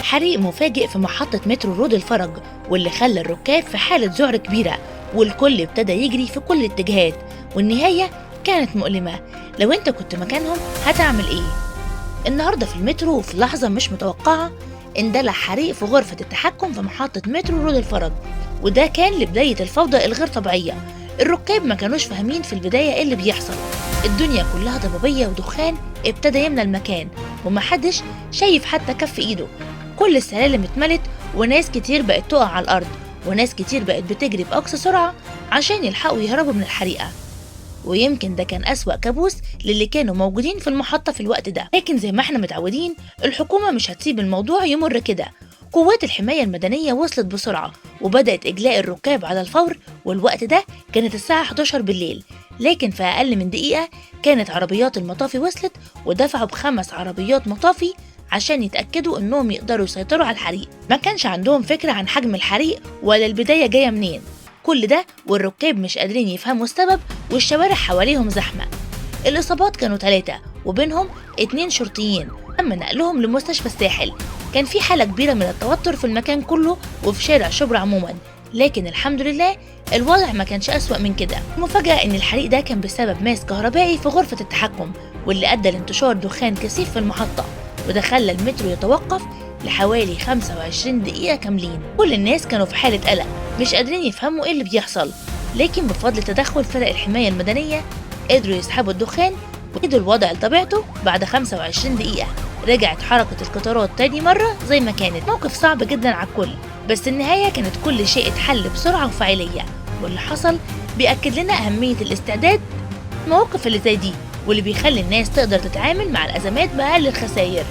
حريق مفاجئ في محطة مترو روض الفرج، واللي خلى الركاب في حالة ذعر كبيرة، والكل ابتدى يجري في كل الاتجاهات، والنهاية كانت مؤلمة. لو انت كنت مكانهم هتعمل ايه؟ النهاردة في المترو وفي لحظة مش متوقعة اندلع حريق في غرفة التحكم في محطة مترو روض الفرج، وده كان لبداية الفوضى الغير طبيعية. الركاب ما كانوش فاهمين في البداية ايه اللي بيحصل، الدنيا كلها ضبابية ودخان ابتدى يملى المكان، ومحدش شايف حتى كف ايده. كل السلالم اتملت، وناس كتير بقت تقع على الأرض، وناس كتير بقت بتجري بأقصى سرعة عشان يلحقوا يهربوا من الحريقة. ويمكن ده كان أسوأ كابوس للي كانوا موجودين في المحطة في الوقت ده. لكن زي ما احنا متعودين، الحكومة مش هتسيب الموضوع يمر كده. قوات الحماية المدنية وصلت بسرعة وبدأت إجلاء الركاب على الفور، والوقت ده كانت الساعة 11 بالليل. لكن في أقل من دقيقة كانت عربيات المطافي وصلت ودفعوا ب5 عربيات مطافي عشان يتأكدوا إنهم يقدروا يسيطروا على الحريق. ما كانش عندهم فكرة عن حجم الحريق ولا البداية جاية منين. كل ده والركاب مش قادرين يفهموا السبب، والشوارع حواليهم زحمة. الإصابات كانوا 3 وبينهم 2 شرطيين تم نقلهم لمستشفى الساحل. كان في حالة كبيرة من التوتر في المكان كله وفي شارع شبرا عموما، لكن الحمد لله الوضع ما كانش أسوأ من كده. المفاجأة إن الحريق ده كان بسبب ماس كهربائي في غرفة التحكم، واللي أدى لانتشار دخان كثيف في المحطة، وده خلى المترو يتوقف لحوالي 25 دقيقة كاملين. كل الناس كانوا في حالة قلق، مش قادرين يفهموا إيه اللي بيحصل، لكن بفضل تدخل فرق الحماية المدنية قدروا يسحبوا الدخان ويدوا الوضع لطبيعته. بعد 25 دقيقة رجعت حركة القطارات تاني مرة زي ما كانت. موقف صعب جدا على الكل، بس النهاية كانت كل شيء اتحل بسرعة وفاعلية، واللي حصل بيأكد لنا أهمية الاستعداد المواقف اللي زي دي، واللي بيخلي الناس تقدر تتعامل مع الأزمات بأقل الخسائر.